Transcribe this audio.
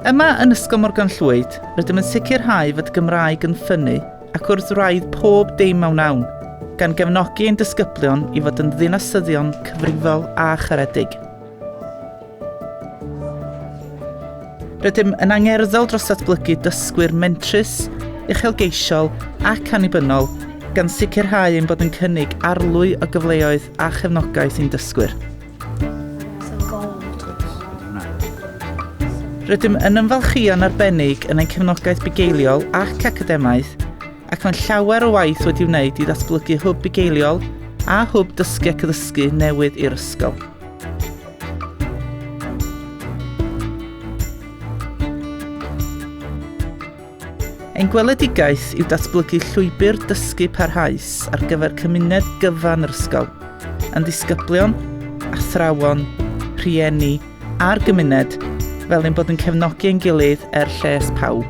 Yma yn Ysgol Morgan Llwyd, rydym yn sicrhau fod y Gymraeg yn ffynnu ac wrth wraidd pob dim a wnawn, gan gefnogi ein disgyblion i fod yn ddinasyddion cyfrifol a charedig. Rydym yn angerddol dros ddatblygu dysgwyr mentrus, uchelgeisiol ac annibynnol, gan sicrhau ein bod yn cynnig arlwy o gyfleoedd a chefnogaeth i'n dysgwyr. Rydym yn ymfalchïo'n arbennig yn ein cefnogaeth bugeiliol ac academaidd, ac mae llawer o waith wedi wneud i ddatblygu hwb bugeiliol a hwb dysgu ac addysgu newydd i'r ysgol. Ein gweledigaeth yw datblygu llwybr dysgu parhaus ar gyfer cymuned gyfan yr ysgol, yn ddisgyblion, athrawon, rhieni a'r gymuned, fel ein bod yn cefnogi ein gilydd er lles pawb.